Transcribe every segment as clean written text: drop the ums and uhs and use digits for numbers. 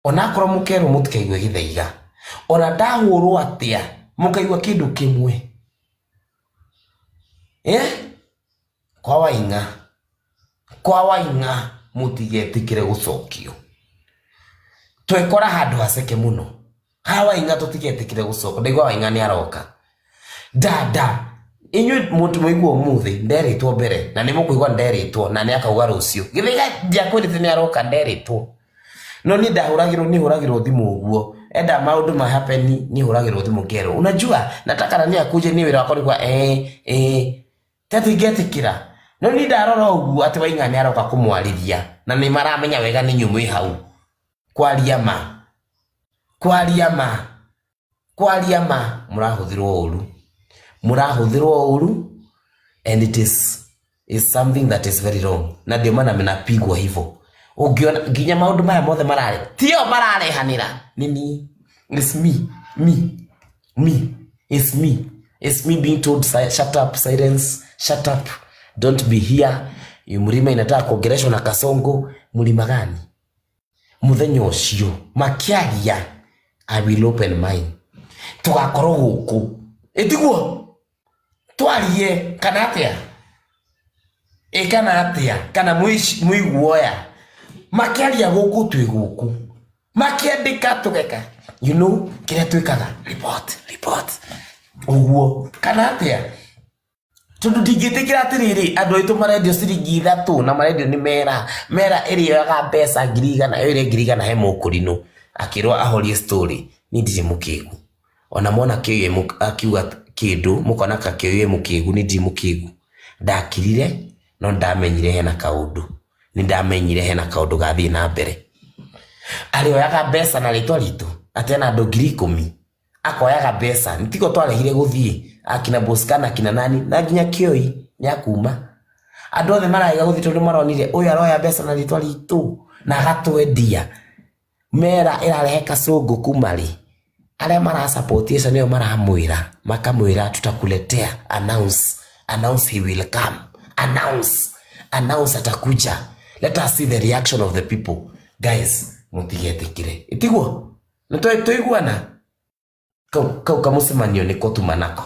Onakorwo mũkerwo mũtikaigue gĩthaiga, ona ndahũrwo atĩa mũkaigua kĩndũ kĩmwe. Eh? Kwa Waing'a, kwa Waing'a mũtigetĩkĩre gũcokio. Twekora handũ haceke mũno. Ha Waing'a tũtigetĩkĩre gũcokio. Ndaigua Waing'a nĩ aroka. Dada, inyuĩ mũigua ũmũthĩ nderĩtwo mbere na nĩ mũkũigua nderĩtwo na nĩ akauga rũciũ. Gĩthaiga ndiakwĩrĩte nĩ aroka nderĩtwo. No niĩ ndahũragĩrwo niĩ hũragĩrwo thimũ ũguo. Enda maũndũ ma happen niĩ hũragĩrwo thimũ ngerwo. Unajua nataka nani akuje niĩ wĩra wakwa nĩ kuga eh eh tatingetĩkĩra. No niĩ ndarora ũguo atĩ Waing'a nĩ aroka kũmwarĩria na nĩ maramenya wega nĩ inyuĩ mwĩ hau. Kwaria ma. Kwaria ma. Kwaria ma mũrahũthĩrwo ũru. Mũrahũthĩrwo ũru and it is something that is very wrong. Na ndio maana mnapigwa hivyo. Ũngĩona nginya maũndũ maya mothe marare tio mararehanĩra nĩ niĩ. It's me, me, me. It's me. It's me being told shut up, silence, shut up. Don't be here. Mlima inataka kuongeleshwa na Kasongo. Mlima gani? Muthenya ũcio makiaria I will open mine. Tugakorwo gũkũ. Ĩtiguo? Twarie kana atĩa? Ĩ kana atĩa? Kana mwĩguoya? Makiaria gũkũ twĩ gũkũ. Makiandĩka tũgeka. You know, kĩrĩa twĩkaga? Report, report. Ũguo. Kana atĩa? Tondũ ndingĩtĩkĩra atĩrĩrĩ andũ aitũ marendio ciringi 3 na marendio nĩ mera mera ĩrĩoyaga mbeca 100,000 yoire 100,000 he mũkũrinũ akĩrwo ahorie story. Niĩ ndirĩ mũkĩgu. Ona mona Kĩũyũ akiuga kĩndũ mũkona ka Kĩũyũ mũkĩgu, niĩ ndirĩ mũkĩgu. Ndakirire no ndamenyire hena kaũndũ. Nĩ ndamenyire hena kaũndũ gathiĩ na mbere. Arĩoyaga mbeca na rĩtwa ritũ atĩ ena andũ 10,000 akoyaga mbeca nĩtigo twarehire gũthiĩ akina Boscan akina nani na nginya Kĩoi nĩ akuma. Andũ othe maraiga gũthiĩ tondũ maronire ũyũ aroya mbeca na rĩtwa ritũ na agatwendia. Mera ĩrarehe Kasongo kuma rĩ? Arĩa marasupport acio nĩo maramwĩra makamwĩra tutakuletea announce, announce he will come, announce, announce atakuja. Let us see the reaction of the people. Guys, mũtigetĩkĩre. Ĩtiguo? Nĩ tũiguana? Kau kamũcemanio nĩko tuma nako.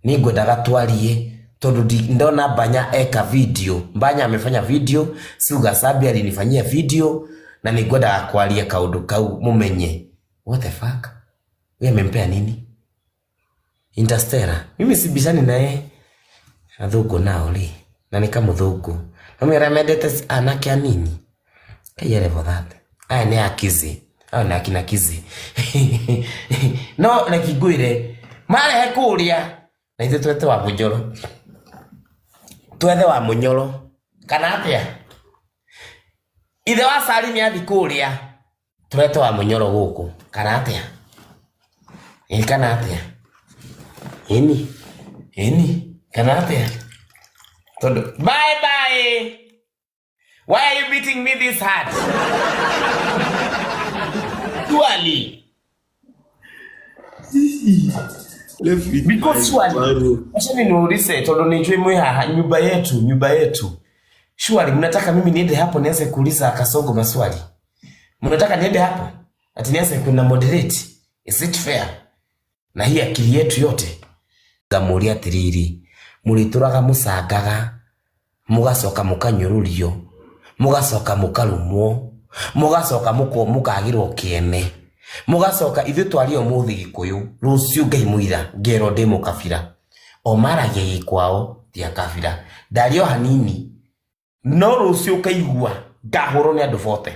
Niĩ ngwendaga twarie tondũ ndona Banya eka video. Banya amefanya video, Suga Sabi alinifanyia video na nĩngwendaga kwaria kaũndũ kau mũmenye. What the fuck? Wewe amempea nini? Interstellar. Mimi sibishani naye. Athũngũ nao rĩ, na nĩ kamũthũngũ. No mera mendete anake anini. Kai level that. Aya nĩ akizi. Aya nĩ akina kizi. No reke ngwĩre, marehe kũrĩa na ithuĩ twethe wa mũnyoro. Twethe wa mũnyoro. Kana atĩa? Ithe wa Sali nĩ athi kũrĩa. Twethe wa mũnyoro gũkũ. Kana atĩa? Ĩ kana atĩa? Ĩni. Ĩni. Kana atĩa? Tondũ bye bye. Why are you beating me this hard? Surely. Because surely. Acha niulize tondũ nĩ njũĩ mwĩ haha nyumba yetu, nyumba yetu. Surely mnataka mimi niende hapo nianze kuuliza Kasongo maswali? Mnataka niende hapo? Ati nianze kuna moderate? Is it fair? Na hii akili yetu yote. Ngamũria atĩrĩrĩ, mũrĩtũraga mũcangaga, mũgacoka mũkanyũrũrio, mũgacoka mũkarumwo, mũgacoka mũkagĩrwo kĩene, mũgacoka ithuĩ twaria ũmũthĩ Gĩkũyũ, rũciũ Ngai mũira ngerwo ndĩ mũkabira. O maragia gĩkwao ti a kabira. Ndaria o hanini, no rũciũ ũkaigua ngahũrwo nĩ andũ bote.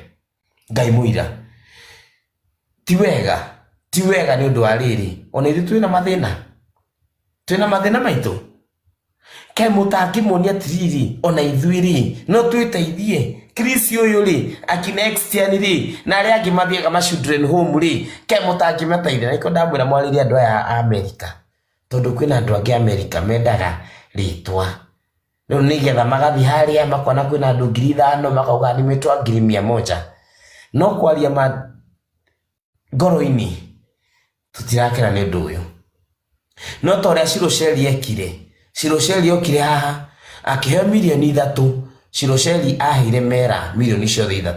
Ngai mũira. Ti wega, ti wega nĩ ũndũ wa rĩrĩ, ona ithuĩ twĩna mathĩna. Twĩna mathĩna maitũ. Kaĩ mũtangĩmuonia atĩrĩrĩ, ona ithuĩ rĩ, no twĩteithie. Chris ũyũ rĩ, akina Extian rĩ, na arĩa angĩ mathiaga ma children home rĩ, kaĩ mũtangĩmateithia? Na nĩkĩo ndamwĩra mwarĩrie andũ aya a Amerika. Tondũ kwĩna andũ angĩ Amerika mendaga rĩtwa. Rĩu nĩgetha magathiĩ harĩa makona kwĩna andũ 5,000 makauga nĩ mĩtwa 100,000. No kwaria ma ngoro-inĩ tũtirakena nĩ ũndũ ũyũ. No ta ũrĩa Cirũceri ekire, Cirũceri okire haha akĩheo 3 mirioni, Cirũceri aheire mera 3 mirioni ciothe.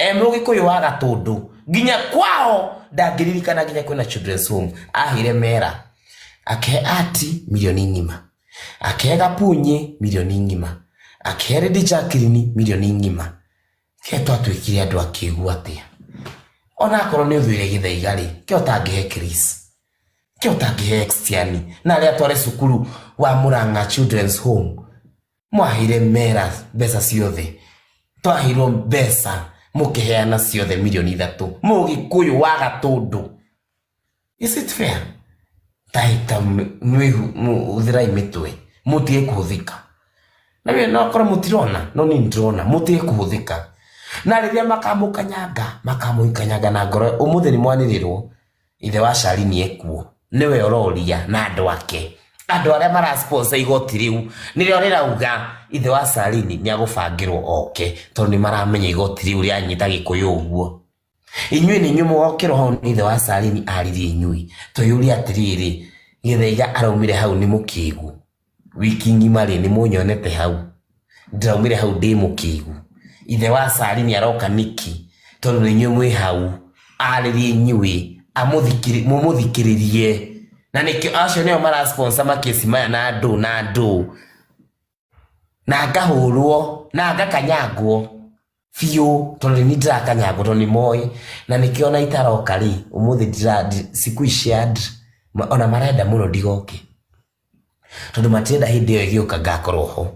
E mũgĩkũyũ wa Gatũndũ nginya kwao ndangĩririkana nginya kwĩna children's home. Aheire mera, akĩhe ati milioni ng'ima, akĩhe Gapunyi milioni ng'ima, akĩhe Lady Jacqueline milioni ng'ima. Ke twatuĩkire andũ akĩgu atĩa? Ona akorwo nĩ ũthũire Gĩthaiga rĩ, ke ũtangĩhe Chris, ke ũtangĩhe Xtiani na arĩa atware cukuru wa Murang'a Children's Home. Mwaheire mera mbeca ciothe, twaheirwo mbeca mũkĩheana ciothe milioni 3. Mũgĩkũyũ wa Gatũndũ, is it fair? Taita hũthĩrai mĩtwe, mũtige kũhũthĩka. Na we no akorwo mũtirona, no niĩ nĩndĩrona mũtige kũhũthĩka. Na rĩrĩa makamũkanyanga, makamũkanyanga na ngoro. Ũmũthĩ nĩ mwanĩrĩrwo ithe wa Charlene ekuo, nĩwe ũroria na andũ ake, andũ arĩa marasponsor igoti rĩu nĩrĩo rĩrauga ithe wa Charlene nĩ agũbangĩrwo oke, tondũ nĩ maramenya igoti rĩu rĩanyita Gĩkũyũ ũguo. Inyuĩ nĩ inyuĩ mũgokĩrwo hau nĩ ithe wa Charlene aririe inyuĩ. Twĩyũrie atĩrĩrĩ, Gĩthaiga araumire hau nĩ mũkĩgu wiki ng'ima rĩ, nĩ mũnyonete hau ndĩraumire hau ndĩ mũkĩgu. Ithe wa Charlene aroka nĩkĩ? Tondũ nĩ inyuĩ mwĩ hau, arĩrie inyuĩ, mũmũthikĩrĩrie. Na nĩkĩo acio nĩo marasponsor makesi maya na andũ na andũ, na ngahũrwo na ngakanyangwo biũ, tondũ nĩ ndĩrakanyangwo tondũ nĩ moĩ. Na nĩkĩo ona itaroka rĩ, ũmũthĩ siku shared, ona marenda mũno ndigoke, tondũ matirenda hĩndĩ ĩyo ĩgĩũka ngakorwo ho.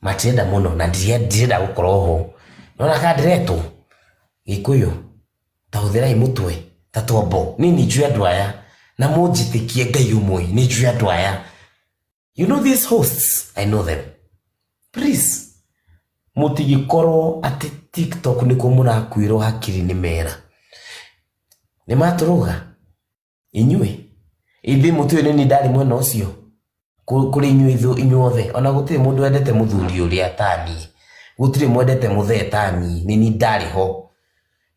Matirenda mũno na ndirenda gũkorwo ho. Nona kana ndĩretwo Gĩkũyũ, ta hũthĩrai mũtwe ta tombo. Niĩ nĩ njũĩ andũ aya na mũnjĩtĩkie Ngai ũmwe, nĩ njũĩ andũ aya. You know these hosts, I know them. Please, mũtigĩkorwo atĩ TikTok nĩkuo mũrakuĩrwo hakiri nĩ mera. Nĩ matũrũga inyuĩ, ithuĩ mũtiũĩ nĩ niĩ ndarĩ mwena ũcio kũrĩ inyuĩ inyuothe. Ona gũtirĩ mũndũ wendete mũthuri ũrĩa ta niĩ, gũtirĩ mwendete mũthee ta niĩ, nĩ niĩ ndarĩ ho.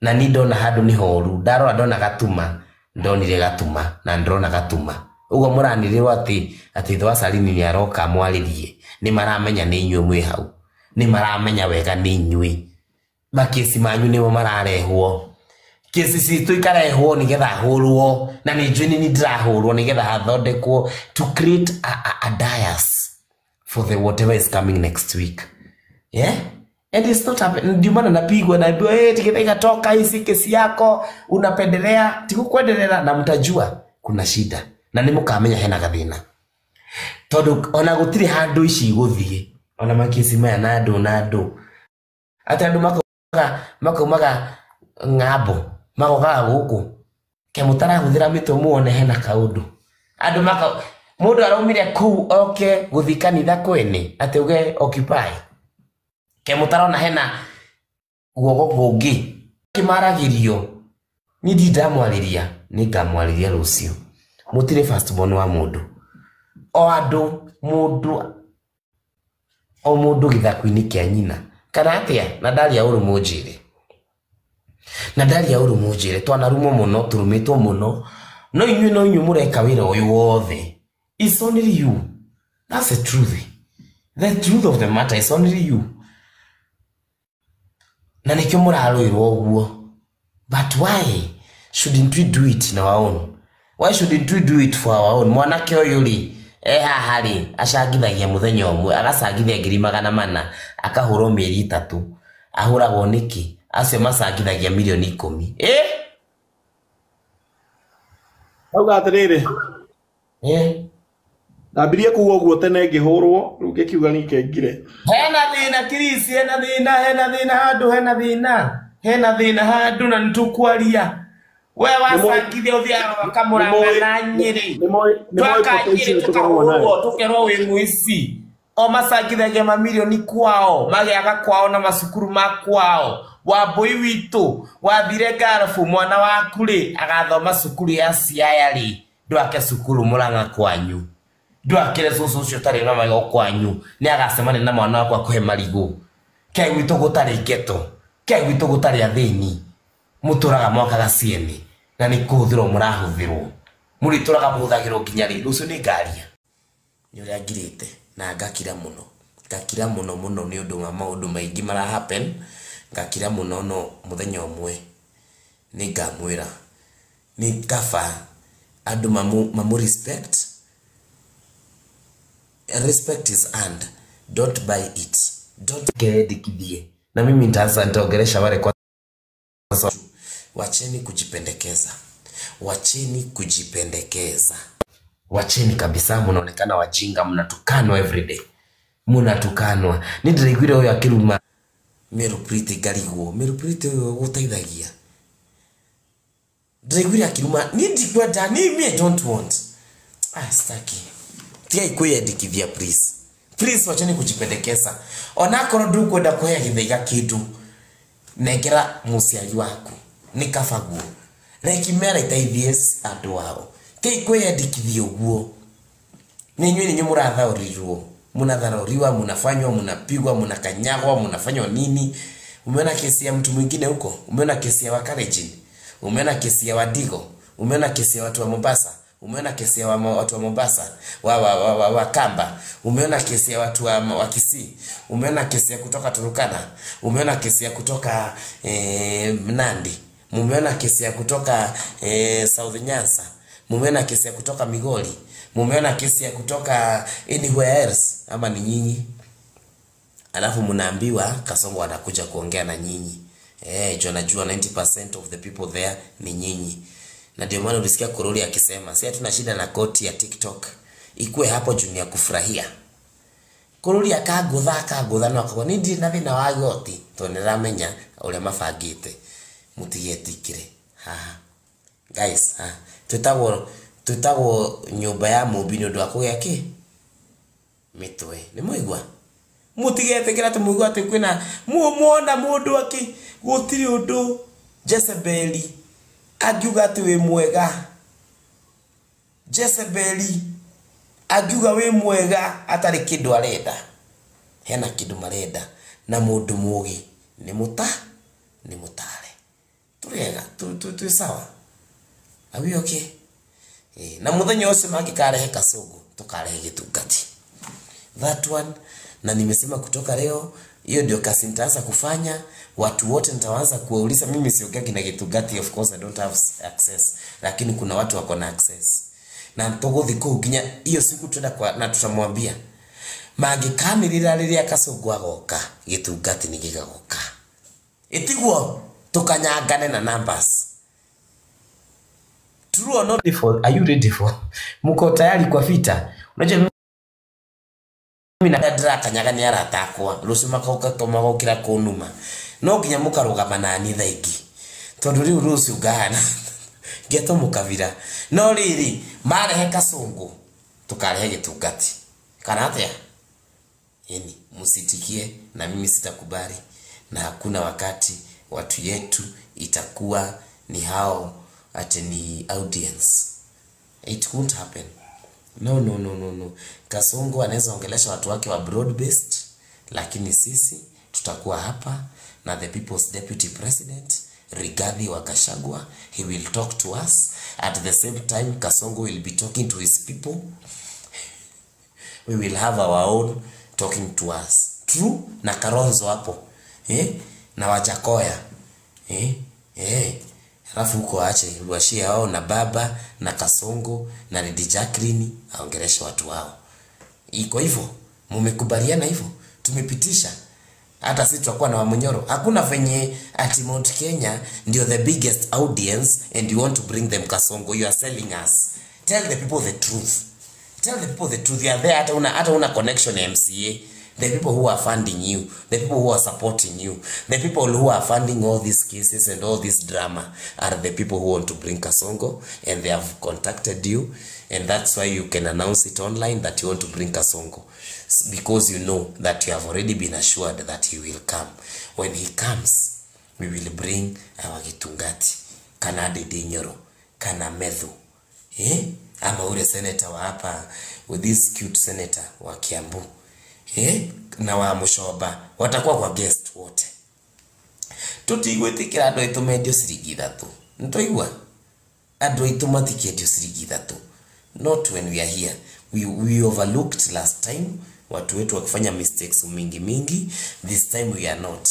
Na niĩ ndona handũ nĩ horu, ndarora ndona gatuma, ndonire gatuma na ndĩrona gatuma. Ũguo mũranĩrĩrwo atĩ ithe wa Charlene nĩ aroka mwarĩrie, nĩ maramenya nĩ inyuĩ mwĩ hau, nĩ maramenya wega nĩ inyuĩ. Makesi manyu nĩmo mararehwo, kesi citũ ikarehwo nĩgetha hũrwo, na nĩ njũĩ nĩ niĩ ndĩrahũrwo nĩgetha hathondekwo to create a dais for the whatever is coming next week. Yeah? And it's not happening. Ndio maana napigwa, naambiwa hey, Githaiga toka, hii si kesi yako, unapendelea, tikukwendelea, na mtajua kuna shida na nĩ mũkamenya hena gathĩna, tondũ ona gũtirĩ handũ ici igũthiĩ, ona makesi maya na andũ na andũ atĩ andũ makaumaga ng'ambo magokaga gũkũ ke mũtarahũthĩra mĩtwe muone hena kaũndũ. Andũ maka mũndũ araumire kũu oke gũthiĩ kanitha kwene atĩ uge occupy, ke mũtarona hena guoko kũngĩ kĩmaragĩrio. Niĩ ndirĩ ndamwarĩria, nĩ ngamwarĩria rũciũ. Mũtirĩ first born wa mũndũ, o andũ mũndũ o mũndũ gĩthaku-inĩ kĩa nyina kana atĩa. Na ndaria ũru mũnjĩre, na ndaria ũru mũnjĩre, twanarumwo mũno, tũrumĩtwo mũno, no inyuĩ no inyuĩ mũreka wĩra ũyũ wothe. It's only you. That's the truth. The truth of the matter is only you. Na nĩkĩo mũrarũĩrwo ũguo. But why shouldn't we do it in our own? Why shouldn't we do it for our own? Mwanake ũyũ rĩ, e haha rĩ, acangithagia mũthenya ũmwe, agacangithia 400,000, akahũrwo mĩeri 3. Ahũragwo nĩkĩ? Acio macangithagia milioni 10. Eh? Auga atĩrĩrĩ. Eh? Ndambirie kuga ũguo tene ngĩhũrwo, rĩu ngĩkiuga ningengire. Hena thĩna Chris, hena thĩna, hena thĩna handũ, hena thĩna. Hena thĩna handũ na nĩtũkwaria. We wacangithia ũthiaga wakamũranga na Nyĩrĩ. Twaka Nyĩrĩ tũkahũrwo, tũkerwo wĩ mũici. O macangithagia mamirioni kwao, magĩaga kwao na macukuru ma kwao. Wambũi witũ wathire Ngarabũ, mwana waku rĩ agathoma cukuru ya Siaya rĩ, ndwake cukuru Mũrang'a kwanyu, ndwakĩre cũcũ ũcio ũtarĩ na magego kwanyu, nĩ agacemania na mwana waku akũhe marigũ. Ke gwitũ gũtarĩ ngeto, ke gwitũ gũtarĩ athĩni, mũtũraga mwakaga ciene na nĩ kũhũthĩrwo mũrahũthĩrwo, mũrĩtũraga mũhũthagĩrwo nginya rĩ. Rũciũ nĩ ngaria nĩ ũrĩa ngirĩte na ngakira mũno, ngakira mũno mũno nĩ ũndũ wa maũndũ maingĩ mara happen. Ngakira muno no muthenya umwe ni ngamwira ni kaba andu mamu respect. Respect is earned, don't buy it, don't get na mimi nitaanza nitaongelesha wale kwa wacheni kujipendekeza, wacheni kujipendekeza, wacheni kabisa. Mnaonekana wajinga, mnatukanwa everyday, mnatukanwa. Ni ndiraiguire uyu akiruma Meru Priti ngarigwo, Meru Priti uyu guteithagia ndiraiguire akiruma ni ndikwenda ni me, I don't want, ah, staki tigai kwiyandikithia, please please, wacheni kujipendekeza. Onakorwo ndukwenda kuhea githaiga kindu, nengera muciari waku ni kabaguo reki mera iteithie andu ao. Tigai kwiyandikithia uguo, ni inyuĩ ninyi mũrathaũrirwo, mnadharauliwa, mnafanywa, mnapigwa, mnakanyagwa, mnafanywa nini. Umeona kesi ya mtu mwingine huko, umeona kesi ya Wakalenjin, umeona kesi ya Wadigo, umeona kesi ya watu wa Mombasa, umeona kesi ya watu wa Mombasa wa Kamba, umeona kesi ya watu wa Kisii, umeona kesi ya kutoka Turukana, umeona kesi ya kutoka Nandi, mumeona kesi ya kutoka South Nyanza, mumeona kesi ya kutoka Migori, mumeona kesi ya kutoka anywhere else, ama ni nyinyi? Alafu mnaambiwa Kasongo anakuja kuongea na nyinyi. Juu anajua 90% of the people there ni nyinyi. Na ndio maana ulisikia Kururi akisema si hatuna shida na koti ya TikTok ikue hapo juu ni ya kufurahia. Kururi akagutha akagutha no akagwa ni ndirĩ na thĩna wa goti tondũ nĩramenya ũrĩa mabangĩte. Mũtigetikire haha guys, ha twĩtagwo nyũmba ya mũmbi nĩ ũndũ wa kũgĩa kĩ mĩtwe. Nĩ mwaigua? Mũtigetikire atĩ mũigue atĩ kwĩna muona mũndũ akĩ gũtirĩ ũndũ Jezebeli angiuga atĩ wĩ mwega, Jezebeli angiuga wĩ mwega atarĩ kĩndũ arenda, hena kĩndũ marenda. Na mũndũ mũgĩ nĩ nĩ mũtare. Tũrĩega, twĩ sawa, are we okay? Na mũthenya ũcio mangĩkarehe Kasongo tukarehe gĩtungati, that one. Na nimesema kutoka leo hiyo ndio kazi nitaanza kufanya. Watu wote nitaanza kuwauliza. Mimi siongea na gĩtungati, of course I don't have access, lakini kuna watu wako na access. Na tũgũthiĩ kũu nginya hiyo siku twenda kwa, na tutamwambia mangĩkanĩrĩra rĩrĩa Kasongo agoka gĩtungati nĩ gĩgagoka. Ĩtiguo tukanyangane na numbers. True or not for, are you ready for? Mko tayari kwa vita? Unajua mimi na ndĩrakanyaga nĩ arata akwa rũciũ makoka magokĩra kũnuma, no nginya mũkarũgama nani thaa ingĩ tondũ rĩu rũciũ ngahana ngeto mũkabira. No rĩrĩ marehe Kasongo tukarehe gĩtungati kana atĩa? Yani msitikie, na mimi sitakubali, na hakuna wakati watu yetu itakuwa ni hao ati ni audience. It won't happen. No, no, no, no, no. Kasongo anaweza ongelesha watu wake wa broad based, lakini sisi tutakuwa hapa na the people's deputy president Rigathi wa Gachagua. He will talk to us. At the same time Kasongo will be talking to his people. We will have our own talking to us. True na Karonzo hapo. Na Wajakoya. Alafu huko aache ruashie hao na baba na Kasongo na Lady Jacqueline aongeleshe watu wao. Iko hivyo, mumekubaliana hivyo, tumepitisha. Hata sisi tutakuwa na Wamunyoro. Hakuna venye ati Mount Kenya ndio the biggest audience and you want to bring them Kasongo. You are selling us. Tell the people the truth. Tell the people the truth. You are there, hata una connection ya MCA. The people who are funding you, the people who are supporting you, the people who are funding all these cases and all this drama are the people who want to bring Kasongo, and they have contacted you, and that's why you can announce it online that you want to bring Kasongo, because you know that you have already been assured that he will come. When he comes, we will bring our Gitungati, kana Ndindi Nyoro, kana Methu, ama ule senator wa hapa, with this cute senator wa Kiambu, na wa Mushoba, watakuwa kwa guest wote. Tutigwitikira andu aitu mendio ciringi 3. Nitwaigua andu aitu matikiendio ciringi 3. Not when we are here. We overlooked last time watu wetu wakifanya mistakes mingi mingi. This time we are not.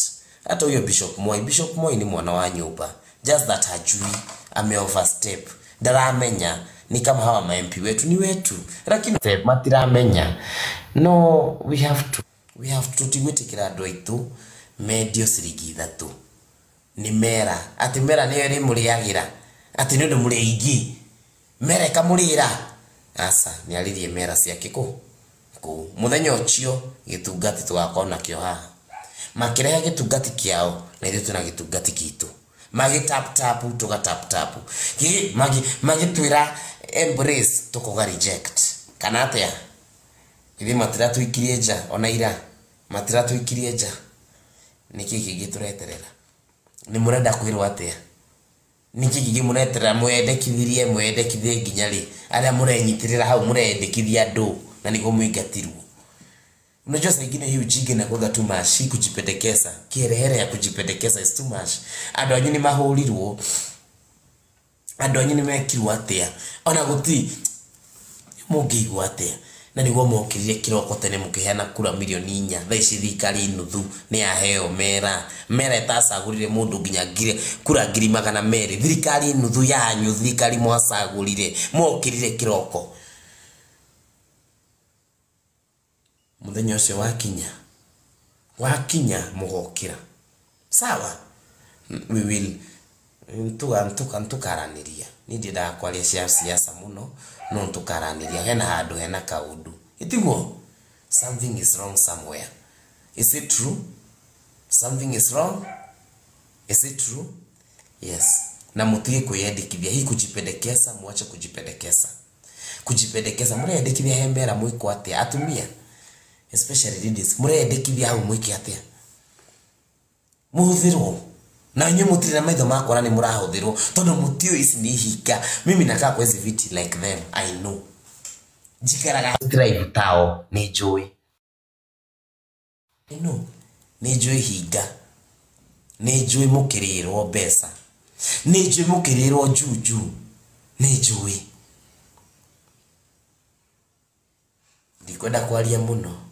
Hata huyo Bishop Moi, Bishop Moi ni mwana wa nyumba, just that hajui, ame overstep, ndaramenya ni kama hawa ma MP wetu ni wetu, lakini step matiramenya. No, we have to tigwitikira andu aitu mendio ciringi 3 ni mera ati mera niyo ĩrĩmũrĩagĩra ati nĩ ũndũ mũrĩ aingĩ mera ĩkamũrĩra. Aca nĩaririe mera ciake kũ kũu mũthenya ũcio gĩtungati tũgakorwo nakĩo haha makĩrehe gĩtungati kĩao na ithuĩ twĩna gĩtungati kitũ magĩ tap tap tũga tap tap magĩtwĩra embrace tũkoga reject kana atĩa. Ithuĩ matiratũikirie nja ona ira matiratũikirie nja. Nĩkĩ kĩngĩ tũreterera? Nĩ mũrenda kwĩrwo atĩa? Nĩkĩ kĩngĩ mũreterera? Mwendekithirie mwendekithie nginya rĩ? Arĩa mũrenyitĩrĩra hau mũrendekithia andũ na nĩguo mũingatirwo. Unajua saa ingine hii ujinga inakuwaga too much. Hii kujipendekeza, kiherehere ya kujipendekeza is too much. Andũ anyu nĩ mahũrirwo, andũ anyu nĩ mekirwo atĩa, ona gũti mũngĩigua atĩa na nĩguo mokĩrire kĩroko tene mũkĩheana kura mirioni 4. Thaa ici thirikari nuthu nĩ yaheo mera mera ĩtacagũrire mũndũ nginya ngiri kura 200,000. Thirikari nuthu yanyu, thirikari mwacagũrire, mokĩrire kĩroko mũthenya ũcio wakinya wakinya mũgokĩra sawa. We will ntukaranĩria. Niĩ ndiendaga kwaria cia siasa mũno no ntukaranĩria hena handũ hena kaũndũ ĩtiguo. Something is wrong somewhere. Is it true something is wrong? Is it true? Yes. Na mutige kwiyendekithia hii kujipendekeza, mwache kujipendekeza, kujipendekeza. Mureyendekithia he mera mwiko atia? Atumia, especially ladies, mureyendekithia hau mwike atia? Muhuthirwo na inyuĩ mũtirĩ na maitho makora nĩ mũrahũthĩrwo tondũ mũtiũĩ ici nĩ ihinga. Mimi nakaa kwa hizi viti like them. I know njikaraga drive tao nĩ njũĩ. I know nĩ njũĩ hinga, nĩ njũĩ mũkĩrĩrwo mbeca, nĩ njũĩ mũkĩrĩrwo juju, nĩ njũĩ. Ndikwenda kwaria mũno.